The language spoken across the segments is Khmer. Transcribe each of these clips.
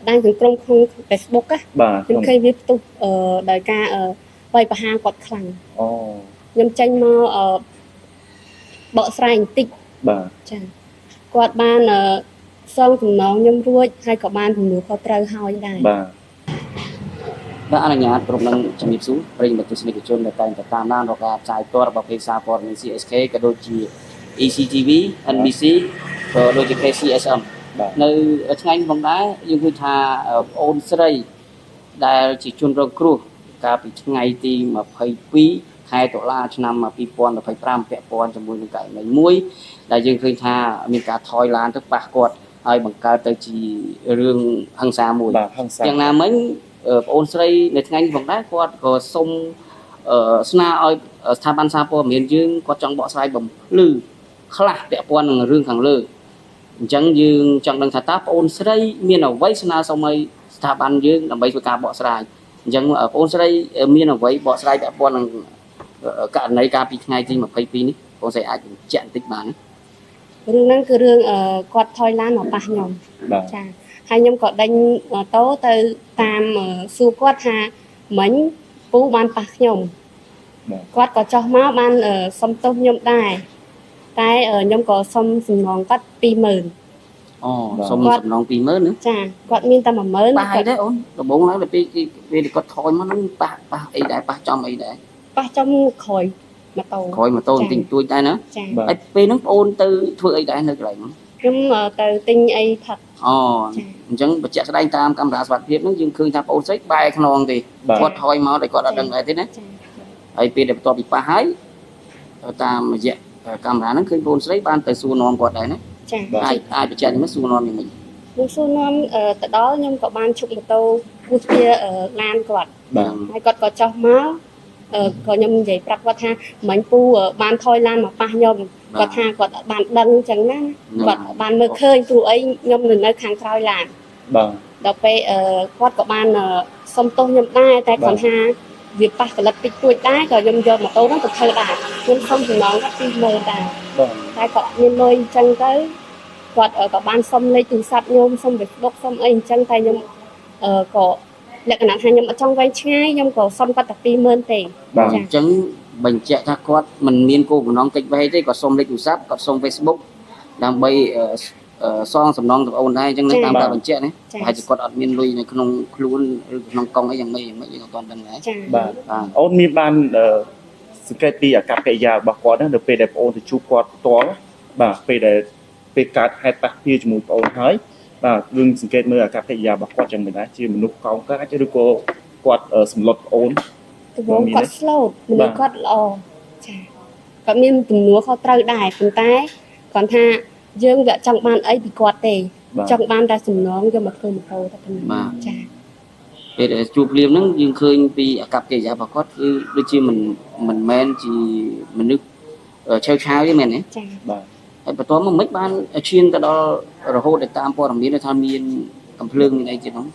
បណ្ដាញសង្គមក្នុង Facebook ណា បាទ ខ្ញុំឃើញវាផ្ទុះអឺដោយការអឺវាយប្រហារគាត់ខ្លាំង អូ ខ្ញុំចេញមកអឺបកស្រាយបន្តិច បាទ ចាគាត់បានអឺសងចំណងខ្ញុំរួចហើយក៏បានជំនួសខុសត្រូវហើយដែរ បាទ បាទអនុញ្ញាតគ្រប់នឹងជំរាបសួរប្រិយមិត្តទស្សនិកជនដែលតែងតែតាមដានរកការផ្សាយផ្ទាល់របស់ភាសាព័ត៌មាន CSK ក៏ដូចជា ECTV NBC ក៏ដូចជា KCSM បាទ នៅថ្ងៃនេះផងដែរយើងឃើញថាប្អូនស្រីដែលជាជនរងគ្រោះកាលពីថ្ងៃទី22ខែតុលាឆ្នាំ2025ពាក់ព័ន្ធជាមួយនឹងករណីមួយដែលយើងឃើញថាមានការថយឡានទៅប៉ះគាត់ហើយបង្កើតទៅជារឿងហិង្សាមួយ បាទហឹង្សា យ៉ាងណាមិញប្អូនស្រីនៅថ្ងៃនេះផងដែរគាត់ក៏សុំស្នើឲ្យស្ថាប័នសារព័ត៌មានយើងគាត់ចង់បកស្រាយបំភ្លឺខ្លះពាក់ព័ន្ធនឹងរឿងខាងលើអញ្ចឹងយើងចង់ដឹងថាតើប្អូនស្រីមានអ្វីស្នើសុំឲ្យស្ថាប័នយើងដើម្បីធ្វើការបកស្រាយអញ្ចឹងប្អូនស្រីមានអ្វីបកស្រាយពាក់ព័ន្ធនឹងករណីកាលពីថ្ងៃទី22នេះប្អូនស្រីអាចបញ្ជាក់បន្តិចបានទេ រឿងហ្នឹងគឺរឿងអឺគាត់ថយឡានមកប៉ះខ្ញុំ បាទ ចាហើយខ្ញុំក៏ដេញម៉ូតូទៅតាមសួរគាត់ថាមិញពូបានប៉ះខ្ញុំ បាទ គាត់ក៏ចុះមកបានសុំទោសខ្ញុំដែរតែខ្ញុំក៏សុំសំណងគាត់20000 អូសុំសំណង20000ណា ចាគាត់មានតែ10000 ប៉ះអីដែរអូនដំបូងឡើងដល់ពេលគេពេលគាត់ថយមកហ្នឹងប៉ះប៉ះអីដែរប៉ះចំអីដែរ ប៉ះចំក្រោយម៉ូតូ ក្រោយម៉ូតូបន្តិចបន្តួចដែរណា ចា បាទ ហើយពេលហ្នឹងប្អូនទៅធ្វើអីដែរនៅកន្លែងហ្នឹង ខ្ញុំទៅទិញអីផឹក អូ ចា អញ្ចឹងបញ្ជាក់ស្ដែងតាមកាមេរ៉ាសុវត្ថិភាពហ្នឹងយើងឃើញថាប្អូនស្រីបែរខ្នងទេ បាទ គាត់ថយមកតែគាត់អត់ដឹងដែរទេណា ចា ហើយពេលដែលបន្ទាប់ពីប៉ះហើយតាមរយៈកាមេរ៉ាហ្នឹងឃើញប្អូនស្រីបានទៅសួរនាំគាត់ដែរណា ចា បាទ អាចអាចបញ្ជាក់នេះសួរនាំយ៉ាងម៉េច ខ្ញុំសួរនាំទៅដល់ខ្ញុំក៏បានឈប់ម៉ូតូគោះជាឡានគាត់ បាទ ហើយគាត់ក៏ចុះមកក៏ខ្ញុំនិយាយប្រាប់គាត់ថាមិញពូបានថយឡានមកប៉ះខ្ញុំគាត់ថាគាត់អត់បានដឹងអញ្ចឹងណាគាត់អត់បានមើលឃើញព្រោះអីខ្ញុំនៅខាងក្រោយឡាន បាទ ដល់ពេលគាត់ក៏បានសុំទោសខ្ញុំដែរតែ បាទ គាត់ថាវាប៉ះកលិតតិចតួចដែរក៏ខ្ញុំយកម៉ូតូហ្នឹងទៅធ្វើដែរខ្ញុំសុំសំណងគាត់20000ដែរ បាទ តែគាត់អត់មានលុយអញ្ចឹងទៅគាត់ក៏បានសុំលេខទូរស័ព្ទខ្ញុំសុំ Facebook សុំអីអញ្ចឹងតែខ្ញុំក៏លក្ខណៈថាខ្ញុំអត់ចង់វែងឆ្ងាយខ្ញុំក៏សុំគាត់តែ20000ទេ បាទ អញ្ចឹងបញ្ជាក់ថាគាត់មិនមានគោលបំណងកិច្ចវេះទេគាត់សុំលេខទូរស័ព្ទគាត់សុំ Facebook ដើម្បីសងសំណងទៅប្អូនដែរអញ្ចឹងតាមការបញ្ជាក់ណា ចា ប្រហែលជាគាត់អត់មានលុយនៅក្នុងខ្លួនឬក្នុងកង់អីយ៉ាងម៉េចយ៉ាងម៉េចយើងអត់ទាន់ដឹងដែរ ចា បាទ បាទ អូនមានបានសង្កេតពីអាកប្បកិរិយារបស់គាត់ណានៅពេលដែលប្អូនទៅជួបគាត់ផ្ទាល់បាទពេលដែលពេលកើតហេតុប៉ះគ្នាជាមួយប្អូនហើយបាទយើងសង្កេតមើលអាកប្បកិរិយារបស់គាត់យ៉ាងម៉េចដែរជាមនុស្សកោងកាចឬក៏គាត់សម្លុតប្អូន ដំបូងគាត់ slow មនុស្សគាត់ល្អចាគាត់មានទំនួលខុសត្រូវដែរប៉ុន្តែគាត់ថាយើងវាអត់ចង់បានអីពីគាត់ទេ បាទ ចង់បានតែសំណងយកមកធ្វើម៉ូតូតែប៉ុណ្ណឹងចា ពេលដែលជួបភ្លាមហ្នឹងយើងឃើញពីអាកប្បកិរិយារបស់គាត់គឺដូចជាមិនមែនជាមនុស្សឆេវឆាវទេមែនទេ ចា បាទ ហើយបន្ទាប់មកមិនបានឈានទៅដល់រហូតដល់តាមព័ត៌មានថាមានកំភ្លើងមានអីទៀតហ្នឹង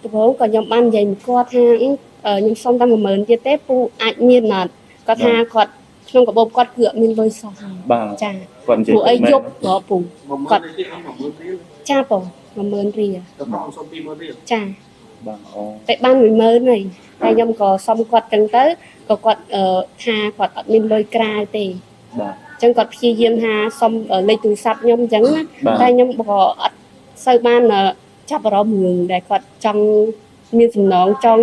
ដំបូងក៏ខ្ញុំបាននិយាយមួយគាត់ថាខ្ញុំសុំតែ10000ទៀតទេពូអាចមានអត់គាត់ថាគាត់ក្នុងកាបូបគាត់គឺអត់មានលុយសោះហើយ បាទ ចា គាត់និយាយ ព្រោះអី មែន យប់ក៏ពូ 10000រៀល10000រៀល ចាពូ10000រៀល ទៅបងសុំ20000រៀល ចា បាទអូ តែបាន10000ហើយតែខ្ញុំក៏សុំគាត់ចឹងទៅក៏គាត់ថាគាត់អត់មានលុយក្រៅទេ បាទ អញ្ចឹងគាត់ព្យាយាមថាសុំលេខទូរស័ព្ទខ្ញុំអញ្ចឹងណា បាទ តែខ្ញុំក៏អត់សូវបានចាប់អារម្មណ៍រឿងដែលគាត់ចង់មានសំណងចង់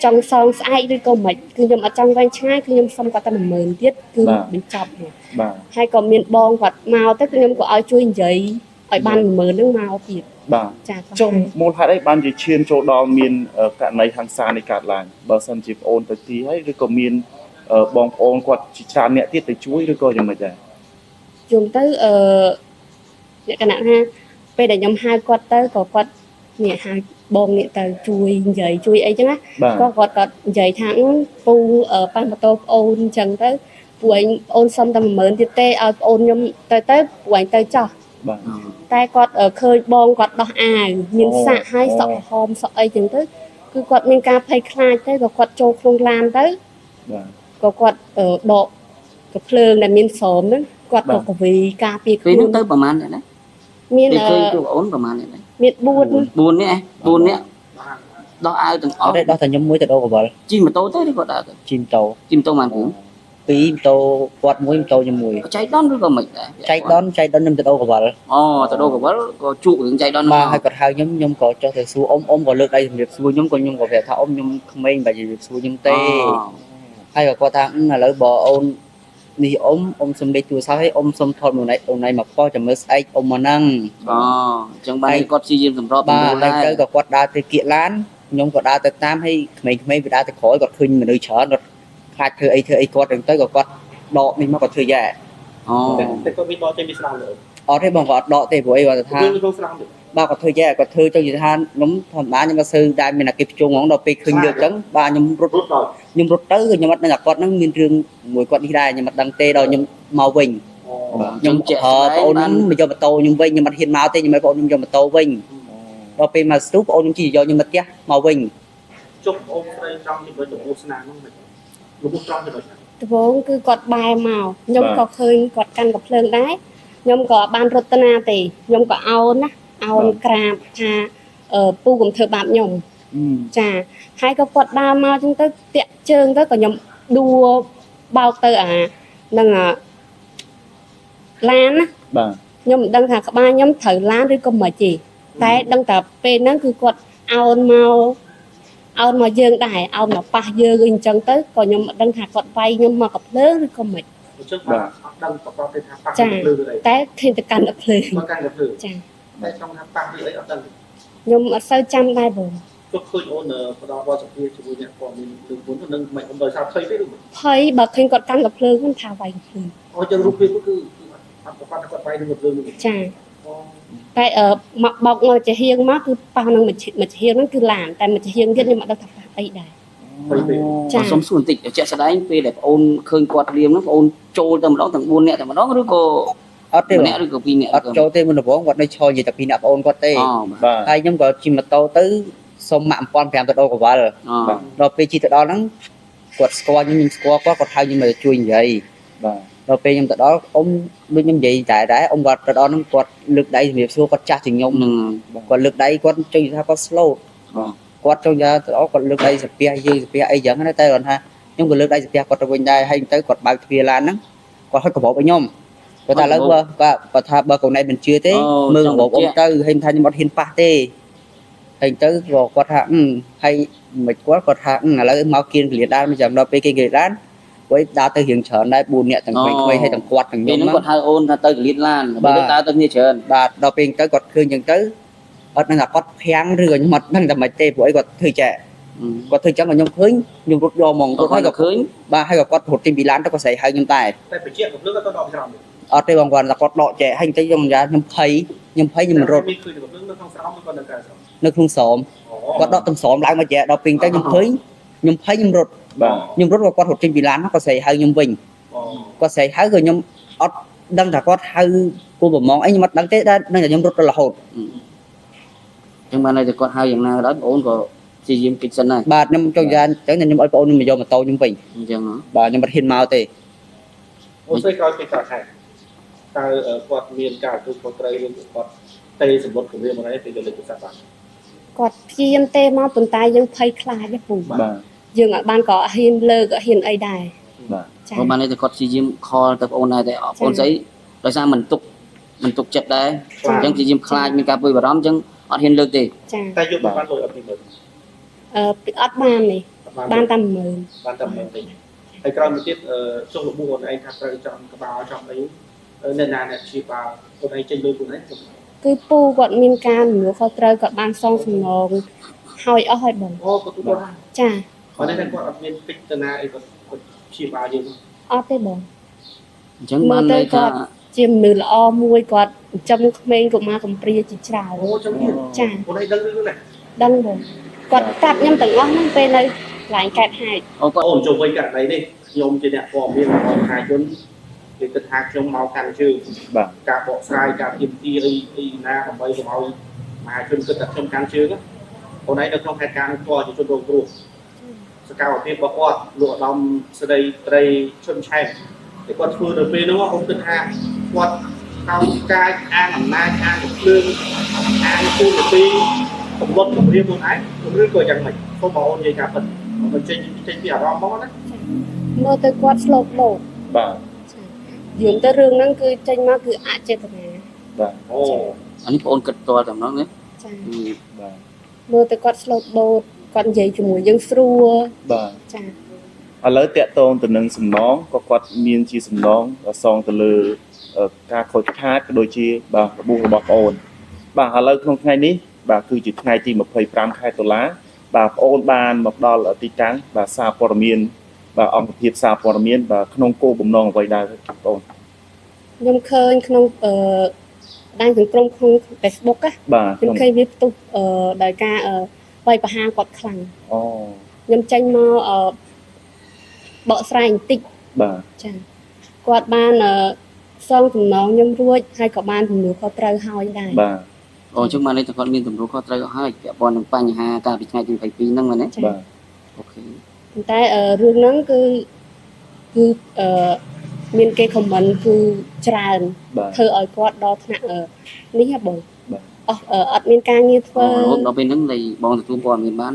ចង់សងស្អែកឬក៏មិនគឺខ្ញុំអត់ចង់វែងឆ្ងាយគឺខ្ញុំសុំគាត់តែ10000ទៀតគឺបញ្ចប់ហ្មង បាទ ហើយក៏មានបងគាត់មកទៅគឺខ្ញុំក៏ឲ្យជួយនិយាយឲ្យបាន10000ហ្នឹងមកទៀត បាទ ចាគាត់ ចុះមូលហេតុអីបានជាឈានចូលដល់មានករណីហិង្សានេះកើតឡើងបើសិនជាប្អូនទៅទីហើយឬក៏មានបងប្អូនគាត់ជាច្រើនអ្នកទៀតទៅជួយឬក៏យ៉ាងម៉េចដែរ ជុំទៅអឺលក្ខណៈថាពេលដែលខ្ញុំហៅគាត់ទៅក៏គាត់នេះហៅបងនេះទៅជួយនិយាយជួយអីចឹងណា បាទ ក៏គាត់ក៏និយាយថាពូប៉ះម៉ូតូប្អូនអញ្ចឹងទៅពូឯងប្អូនសុំតែ10000ទៀតទេឲ្យប្អូនខ្ញុំទៅទៅពូឯងទៅចោះ បាទ តែគាត់ឃើញបងគាត់ដោះអាវមានសាក់ហើយសក់ក្រហមសក់អីចឹងទៅគឺគាត់មានការភ័យខ្លាចទៅក៏គាត់ចូលក្នុងឡានទៅ បាទ ក៏គាត់ដកកភ្លើងដែលមានស្រោមហ្នឹងគាត់ក៏កវីការពារ ពេល ខ្លួន ហ្នឹងទៅប្រហែលអ្នកណា មាន ពេលឃើញជួបអូនប្រហែលអ្នកណា មាន4 4នាក់4នាក់ បាន ដោះអាវទាំងអស់ អត់ទេដោះតែខ្ញុំមួយទៅដូរកវល ជិះម៉ូតូទៅឬក៏ដើរទៅ ជិះម៉ូតូ ជិះម៉ូតូបានគ្រឿង ពីរម៉ូតូគាត់មួយម៉ូតូខ្ញុំមួយ ចៃដន្យឬក៏មិនដែរ ចៃដន្យចៃដន្យខ្ញុំទៅដូរកវល អូទៅដូរកវលក៏ជួបរឿងចៃដន្យ បាទហើយគាត់ហៅខ្ញុំខ្ញុំក៏ចុះទៅសួរអ៊ំអ៊ំក៏លើកដៃជំរាបសួរខ្ញុំក៏ខ្ញុំក៏ប្រាប់ថាអ៊ំខ្ញុំក្មេងបើជំរាបសួរខ្ញុំទេហើយក៏គាត់ថាឥឡូវបើអូននេះអ៊ំអ៊ំសុំលេខទូរស័ព្ទឲ្យអ៊ំសុំថតមួយណៃអូនឯងមកប៉ោះចាំមើលស្អែកអ៊ំមកហ្នឹង អូអញ្ចឹងបានគាត់ព្យាយាមសម្រប បាទ សម្រួលដែរ ហើយទៅក៏គាត់ដើរទៅគៀកឡានខ្ញុំក៏ដើរទៅតាមហើយក្មេងៗវាដើរទៅក្រោយគាត់ឃើញមនុស្សច្រើនគាត់ខ្លាចធ្វើអីធ្វើអីគាត់ហ្នឹងទៅក៏គាត់ដកនេះមកគាត់ធ្វើយ៉ែ អូ តែគាត់មានដកចេញពីស្រោមទៅ អត់ទេបងគាត់អត់ដកទេព្រោះអីគាត់ថា រឿងក្នុងស្រោមទៅ បាទគាត់ធ្វើយ៉ែគាត់ធ្វើចង់និយាយថាខ្ញុំធម្មតាខ្ញុំក៏សើដែរមានអាគេភ្ជុងហ្មងដល់ពេលឃើញលើកចឹងបាទខ្ញុំរត់ រត់ដល់ ខ្ញុំរត់ទៅខ្ញុំអត់ដឹងថាគាត់ហ្នឹងមានរឿងមួយគាត់នេះដែរខ្ញុំអត់ដឹងទេដល់ខ្ញុំមកវិញ អូ ខ្ញុំអឺបងអូនហ្នឹងមកយកម៉ូតូខ្ញុំវិញខ្ញុំអត់ហ៊ានមកទេខ្ញុំឲ្យបងអូនខ្ញុំយកម៉ូតូវិញដល់ពេលមកស្ទុះបងអូនខ្ញុំជិះយកខ្ញុំមកផ្ទះមកវិញ ជុកអូនស្រីចង់ចំណុចរបួសស្នាមហ្នឹងមិនរបួសត្រង់ចំណុចណា ដំបូងគឺគាត់បែរមកខ្ញុំក៏ឃើញគាត់កាន់កំភ្លើងដែរខ្ញុំក៏បានរត់ទៅណាទេខ្ញុំក៏អោនណាអោនក្រាបថាពូកុំធ្វើបាបខ្ញុំចាហើយក៏គាត់ដើរមកចឹងទៅតាក់ជើងទៅក៏ខ្ញុំដួបោកទៅអានឹងអាឡានណា បាទ ខ្ញុំមិនដឹងថាក្បាលខ្ញុំត្រូវឡានឬក៏មិនទេតែដឹងតែពេលហ្នឹងគឺគាត់អោនមកអោនមកយើងដែរអោនមកប៉ះយើងអីអញ្ចឹងទៅក៏ខ្ញុំមិនដឹងថាគាត់វាយខ្ញុំមកកំភ្លើងឬក៏មិន អញ្ចឹងបាទអត់ដឹងប្រកបទេថាប៉ះទៅលើឬអី តែឃើញតែកាន់កំភ្លើង គាត់កាន់ទៅលើ ចា តែចង់ថាប៉ះឬអីអត់ដឹង ខ្ញុំអត់សូវចាំដែរបង ជុកឃើញអូនផ្ដល់វត្តសភាជាមួយអ្នកព័ត៌មានលើមុននឹងមិនអូនដោយសារភ័យទេឬមិន ភ័យបើឃើញគាត់កាន់កំភ្លើងមិនថាវាយកំភ្លើង អូចឹងរូបភាពគឺអត់ប្រកបថាគាត់វាយនឹងលើនឹង ចាតែមកបោកមកជាហៀងមកគឺប៉ះនឹងមួយជាហៀងហ្នឹងគឺឡានតែមួយជាហៀងទៀតខ្ញុំអត់ដឹងថាប៉ះអីដែរ ភ័យពេក ចា សុំសួរបន្តិចជាក់ស្ដែងពេលដែលបងអូនឃើញគាត់លៀមហ្នឹងបងអូនចូលទៅម្ដងទាំង4នាក់តែម្ដងឬក៏ អត់ទេ ម្នាក់ឬក៏2នាក់ អត់ចូលទេមុនដំបូងគាត់នៅឈរនិយាយតែពីអ្នកប្អូនគាត់ទេ អូបាទ បាទ ហើយខ្ញុំក៏ជិះម៉ូតូទៅសុំម៉ាក់1500ទៅដូរកវល អូ ដល់ពេលជិះទៅដល់ហ្នឹងគាត់ស្គាល់ខ្ញុំខ្ញុំស្គាល់គាត់គាត់ហៅខ្ញុំមកជួយនិយាយ បាទ ដល់ពេលខ្ញុំទៅដល់អ៊ំដូចខ្ញុំនិយាយតែដែរអ៊ំគាត់ទៅដល់ហ្នឹងគាត់លើកដៃជំរាបសួរគាត់ចាស់ជាងខ្ញុំ នឹង គាត់លើកដៃគាត់ចង់និយាយថាគាត់ slow គាត់ចង់ថាទៅដល់គាត់លើកដៃសាពះយើងសាពះអីចឹងណាតែគាត់ថាខ្ញុំក៏លើកដៃសាពះគាត់ទៅវិញដែរហើយទៅគាត់បើកទ្វារឡានហ្នឹងគាត់ហុចកាបូបឲ្យខ្ញុំគាត់ថាឥឡូវបើគាត់ថាបើកូនឯងមិនជឿទេមើលកាបូបអ៊ំទៅហើយថាខ្ញុំអត់ហ៊ានប៉ះទេហើយទៅក៏គាត់ថាហើយមិនគាត់គាត់ថាឥឡូវមកគៀនកលៀនដានមិនចាំដល់ពេលគេកលៀនដានវិញដើរទៅរៀងច្រើនដែរ4នាក់ទាំងក្មេងៗហើយទាំងគាត់ទាំង ពេល ខ្ញុំ ហ្នឹងគាត់ហៅអូនថាទៅកលៀនឡានពេលដើរទៅគ្នាច្រើន បាទដល់ពេលទៅគាត់ឃើញចឹងទៅអត់ដឹងថាគាត់ភាំងឬក៏ខ្ញុំអត់ដឹងថាម៉េចទេព្រោះអីគាត់ធ្វើចែគាត់ធ្វើចឹងក៏ខ្ញុំឃើញខ្ញុំរត់យកហ្មងរត់ ហើ ហើយ យក៏ ក៏ឃើញ បាទហើយក៏គាត់រត់ចេញពីឡានទៅក៏ស្រែកហៅខ្ញុំដែរ តែបច្ចៈកំភ្លើងគាត់ដកស្រោម អត់ទេបងគាត់ថាគាត់ដកចែហើយទៅខ្ញុំយ៉ាខ្ញុំភ័យខ្ញុំភ័យខ្ញុំមិនរត់ មានឃើញកំភ្លើងនៅក្នុងស្រោមគាត់នៅក្រៅស្រោម នៅក្នុងស្រោមគាត់ដកទំស្រោមឡើងមកចែដល់ពេលទៅខ្ញុំឃើញខ្ញុំភ័យខ្ញុំរត់ បាទ ខ្ញុំរត់ក៏គាត់រត់ចេញពីឡានគាត់ស្រែកហៅខ្ញុំវិញគាត់ស្រែកហៅក៏ខ្ញុំអត់ដឹងថាគាត់ហៅគោប្រម៉ងអីខ្ញុំអត់ដឹងទេតែដឹងតែខ្ញុំរត់ទៅរហូត ចឹងបានតែគាត់ហៅយ៉ាងណាក៏ដោយបងអូនក៏ព្យាយាមគេចសិនដែរ បាទខ្ញុំចង់យ៉ាងអញ្ចឹងខ្ញុំឲ្យបងអូនខ្ញុំមកយកម៉ូតូខ្ញុំវិញ អញ្ចឹង បាទខ្ញុំអត់ហ៊ានមកទេ អូនស្រីក្រោយពេលកើតហេតុតើគាត់មានការទទួលខុសត្រូវឬគាត់ទេសម្បត្តិគម្រាមអីពេលយកលេខទូរស័ព្ទបាន គាត់ព្យាយាមទេមកប៉ុន្តែយើងភ័យខ្លាចទេពូ បាទ យើងអត់បានក៏ហ៊ានលើកអត់ហ៊ានអីដែរ បាទ ចា ព្រោះបានតែគាត់ព្យាយាមខលទៅបងអូនដែរតែបងអូនស្អីដោយសារមិនទុកចិត្តដែរអញ្ចឹងព្យាយាមខ្លាចមានការព្រួយបារម្ភអញ្ចឹងអត់ហ៊ានលើកទេ ចា តែយកបានលុយអត់ពីមើល អឺអត់បានទេបានតែ10000 បានតែ10000ទេហើយក្រោយមកទៀតចុះរបួសអូនឯងថាត្រូវចំក្បាលចំអីអ្នកណាអ្នកព្យាបាលអូនឯងចេញលុយខ្លួនឯង គឺពូគាត់មានការមនួលខុសត្រូវគាត់បានសងសំណងហើយអស់ហើយបង អូគាត់ទទួលហើយ ចា គាត់នេះគាត់អត់មានពេចទៅណាអីគាត់គាត់ព្យាបាលយើង អត់ទេបង អញ្ចឹងបានន័យថា ជាមនុស្សល្អមួយគាត់ចិញ្ចឹមក្មេងកុមារកំព្រាជាច្រើន អូចឹងទៀត ចា អូនឯងដឹងរឿងនេះ ដឹងបងគាត់ប្រាប់ខ្ញុំទាំងអស់ហ្នឹងពេលនៅកន្លែងកើតហេតុ អូគាត់ អូនជុំវិញករណីនេះខ្ញុំជាអ្នកព័ត៌មានរបស់មហាជនគេគិតថាខ្ញុំមកកាន់ជើង បាទ ការបកស្រាយការទៀមទាអីអីណាដើម្បីកុំឲ្យមហាជនគិតថាខ្ញុំកាន់ជើងអូនឯងនៅក្នុងហេតុការណ៍នេះផ្ទាល់ជាជនរងគ្រោះសកម្មភាពរបស់គាត់លោកឧត្តមស្ដីត្រីឈុនឆែមតែគាត់ធ្វើនៅពេលនោះអូនគិតថាគាត់ កោកាយអាងអំណាចអាងកំភ្លើងអាងទូនាទីកំណត់គម្រាមខ្លួនឯងឬក៏យ៉ាងម៉េចសូមបងអូននិយាយការពិតមិនចេញចេញពីអារម្មណ៍មកណា មើលទៅគាត់ស្លូតបូត បាទ ចាយើងទៅរឿងហ្នឹងគឺចេញមកគឺអចេតនា បាទ អូ អានេះបងអូនគិតផ្ទាល់តែម្ដងណា ចា គឺ បាទ មើលទៅគាត់ស្លូតបូតគាត់និយាយជាមួយយើងស្រួល បាទ ចា ឥឡូវតាក់ទងទៅនឹងសំណងក៏គាត់មានជាសំណងសងទៅលើការខូចខាតក៏ដូចជាបាទរបួសរបស់ប្អូនបាទឥឡូវក្នុងថ្ងៃនេះបាទគឺជាថ្ងៃទី25ខែតុលាបាទប្អូនបានមកដល់ទីតាំងបាទសារព័ត៌មានបាទអង្គភាពសារព័ត៌មានបាទក្នុងគោលបំណងអ្វីដែរបងអូន ខ្ញុំឃើញក្នុងអឺបណ្ដាញសង្គមក្នុង Facebook ណា បាទ ខ្ញុំឃើញវាផ្ទុះអឺដោយការអឺវាយប្រហារគាត់ខ្លាំង អូ ខ្ញុំចេញមកអឺបកស្រាយបន្តិច បាទ ចាគាត់បានអឺសងចំណងខ្ញុំរួចហើយក៏បានជំនួសខុសត្រូវហើយដែរ បាទ អូអញ្ចឹងបានន័យថាគាត់មានទម្រង់ខុសត្រូវអស់ហើយពាក់ព័ន្ធនឹងបញ្ហាកាលពីថ្ងៃទី22ហ្នឹងមែនទេ ចា បាទ OK ប៉ុន្តែអឺរឿងហ្នឹងគឺគឺអឺមានគេ comment គឺច្រើន បាទ ធ្វើឲ្យគាត់ដល់ថ្នាក់អឺនេះហ៎បង បាទ អស់អឺអត់មានការងារធ្វើ រហូតដល់ពេលហ្នឹងនៃបងទទួលព័ត៌មានបាន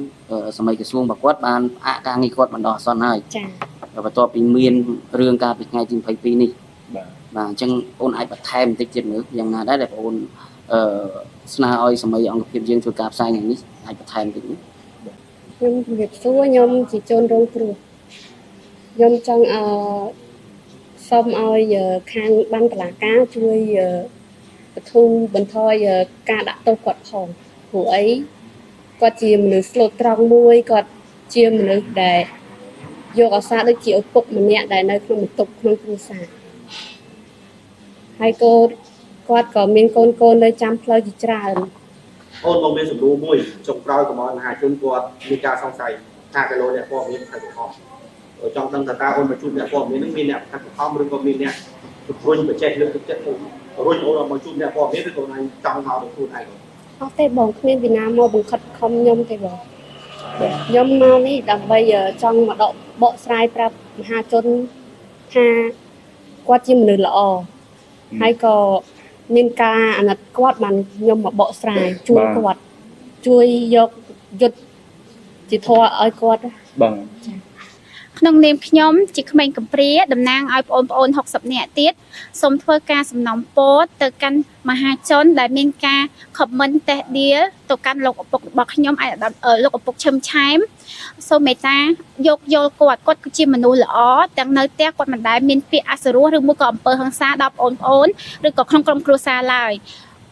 សម័យក្រសួងរបស់គាត់បានផ្អាកការងារគាត់បណ្ដោះអាសន្នហើយ ចា បន្ទាប់ពីមានរឿងកាលពីថ្ងៃទី22នេះ បាទ បាទអញ្ចឹងបងអាចបន្ថែមបន្តិចទៀតមើលយ៉ាងណាដែរដែលបងអឺស្នើឲ្យសម័យអង្គភាពយើងធ្វើការផ្សាយថ្ងៃនេះអាចបន្ថែមបន្តិចមើល ខ្ញុំជម្រាបសួរខ្ញុំជាជនរងគ្រោះខ្ញុំចង់អឺសូមឲ្យខាងបានតឡាការជួយបធូរបន្ថយការដាក់ទោសគាត់ផងព្រោះអីគាត់ជាមនុស្សស្លូតត្រង់មួយគាត់ជាមនុស្សដែលយកអាសាដូចជាឪពុកម្នាក់ដែលនៅក្នុងបន្ទប់ក្នុងគ្រួសារហើយក៏គាត់ក៏មានកូនកូននៅចាំផ្លូវជាច្រើន អូនមកមានសំណួរមួយចុងក្រោយកុំឲ្យមហាជនគាត់មានការសង្ស័យថាគីឡូអ្នកព័ត៌មានខិតខំចង់ដឹងថាតើអូនមកជួបអ្នកព័ត៌មាននឹងមានអ្នកខិតខំឬក៏មានអ្នកជំរុញបច្ចេកលើកទឹកចិត្តអូនរុញអូនឲ្យមកជួបអ្នកព័ត៌មានឬក៏ឯងចង់មកដល់ខ្លួនឯង អត់ទេបងគ្មានវិណាមកបង្ខិតខំខ្ញុំទេបងខ្ញុំមកនេះដើម្បីចង់មកដកបកស្រាយប្រាប់មហាជនថាគាត់ជាមនុស្សល្អហើយក៏មានការអាណិតគាត់បានខ្ញុំមកបកស្រាយជួយគាត់ជួយយកយុទ្ធជាធម៌ឲ្យគាត់ បាទ ក្នុងនាមខ្ញុំជាក្មេងកំព្រាតំណាងឲ្យបងប្អូន60នាក់ទៀតសូមធ្វើការសំណូមពរទៅកាន់មហាជនដែលមានការ comment តេះដៀលទៅកាន់លោកឪពុករបស់ខ្ញុំឯកឧត្តមលោកឪពុកឈឹមឆែមសូមមេត្តាយោគយល់គាត់គាត់គឺជាមនុស្សល្អទាំងនៅផ្ទះគាត់មិនដែលមានពាក្យអសុរោះឬមួយក៏អំពើហិង្សាដល់បងប្អូនឬក៏ក្នុងក្រុមគ្រួសារឡើយ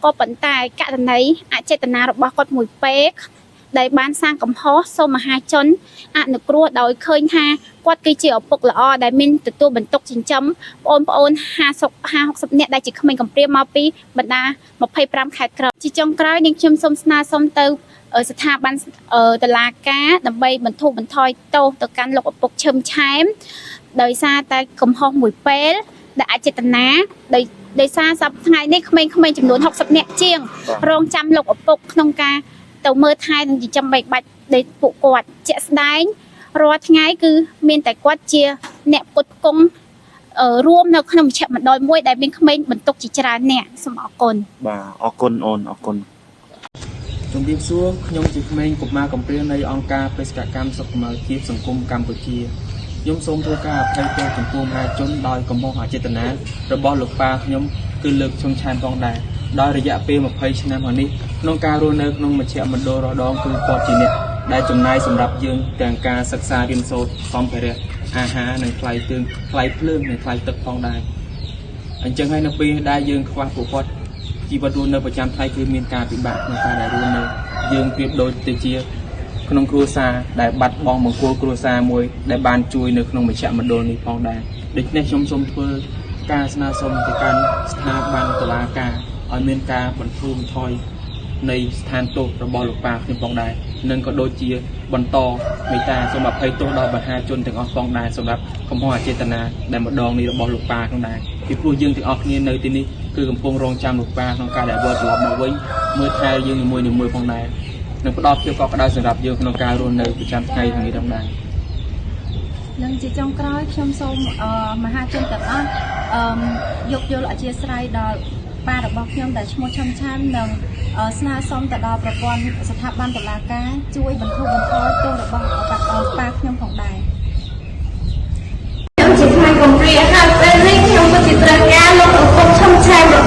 ក៏ប៉ុន្តែករណីអចេតនារបស់គាត់មួយពេលដែលបានសាងកំហុសសូមមហាជនអនុគ្រោះដោយឃើញថាគាត់គឺជាឪពុកល្អដែលមានទទួលបន្ទុកចិញ្ចឹមបងប្អូន50 50 60នាក់ដែលជាក្មេងកំព្រាមកពីបណ្ដា25ខេត្តក្រុងជាចុងក្រោយនាងខ្ញុំសូមស្នើសុំទៅស្ថាប័នតុលាការដើម្បីបន្ធូរបន្ថយទោសទៅកាន់លោកឪពុកឈឹមឆែមដោយសារតែកំហុសមួយពេលដែលអចេតនាដោយសារសប្តាហ៍ថ្ងៃនេះក្មេងៗចំនួន60នាក់ជាងរងចាំលោកឪពុកក្នុងការទៅមើលថែនិងចិញ្ចឹមបីបាច់ដែលពួកគាត់ជាក់ស្ដែងរាល់ថ្ងៃគឺមានតែគាត់ជាអ្នកផ្គត់ផ្គង់រួមនៅក្នុងមជ្ឈមណ្ឌលមួយដែលមានក្មេងបន្ទុកជាច្រើនអ្នកសូមអរគុណ បាទអរគុណអូនអរគុណ ជំរាបសួរខ្ញុំជាក្មេងកុមារកំព្រានៃអង្គការបេសកកម្មសុខុមាលភាពសង្គមកម្ពុជាខ្ញុំសូមធ្វើការអភ័យទោសចំពោះមហាជនដោយកំហុសអចេតនារបស់លោកប៉ាខ្ញុំគឺលើកឈឹងឆែមផងដែរដោយរយៈពេល20ឆ្នាំមកនេះក្នុងការរស់នៅក្នុងមជ្ឈមណ្ឌលរដងគឺគាត់ជាអ្នកដែលចំណាយសម្រាប់យើងទាំងការសិក្សារៀនសូត្រសម្ភារៈអាហារនិងថ្លៃទើងថ្លៃភ្លើងនិងថ្លៃទឹកផងដែរអញ្ចឹងហើយនៅពេលដែលយើងខ្វះពួកគាត់ជីវិតរស់នៅប្រចាំថ្ងៃគឺមានការពិបាកក្នុងការដែលរស់នៅយើងប្រៀបដូចទៅជាក្នុងគ្រួសារដែលបាត់បង់មង្គលគ្រួសារមួយដែលបានជួយនៅក្នុងមជ្ឈមណ្ឌលនេះផងដែរដូច្នេះខ្ញុំសូមធ្វើការស្នើសុំទៅកាន់ស្ថាប័នតុលាការឲ្យមានការបន្ធូរបន្ថយនៃស្ថានទោសរបស់លោកប៉ាខ្ញុំផងដែរនិងក៏ដូចជាបន្តមេត្តាសូមអភ័យទោសដល់មហាជនទាំងអស់ផងដែរសម្រាប់កំហុសអចេតនាដែលម្ដងនេះរបស់លោកប៉ាផងដែរពីព្រោះយើងទាំងអស់គ្នានៅទីនេះគឺកំពុងរងចាំលោកប៉ាក្នុងការដែលវិលត្រឡប់មកវិញមើលថែយើងនីមួយៗផងដែរនិងផ្ដល់ភាពកក់ក្ដៅសម្រាប់យើងក្នុងការរស់នៅប្រចាំថ្ងៃខាងនេះផងដែរ និងជាចុងក្រោយខ្ញុំសូមមហាជនទាំងអស់យោគយល់អធិស្ឋានដល់ ប៉ារបស់ខ្ញុំដែលឈ្មោះឈឹមឆាននិងស្នើសុំទៅដល់ប្រព័ន្ធស្ថាប័នតុលាការជួយបន្ធូរបន្ថយទោសរបស់ប៉ាខ្ញុំផងដែរ ខ្ញុំជាក្មេងកំព្រាហើយពេលនេះខ្ញុំពិតជាត្រូវការលោកឪពុកឈឹមឆាន។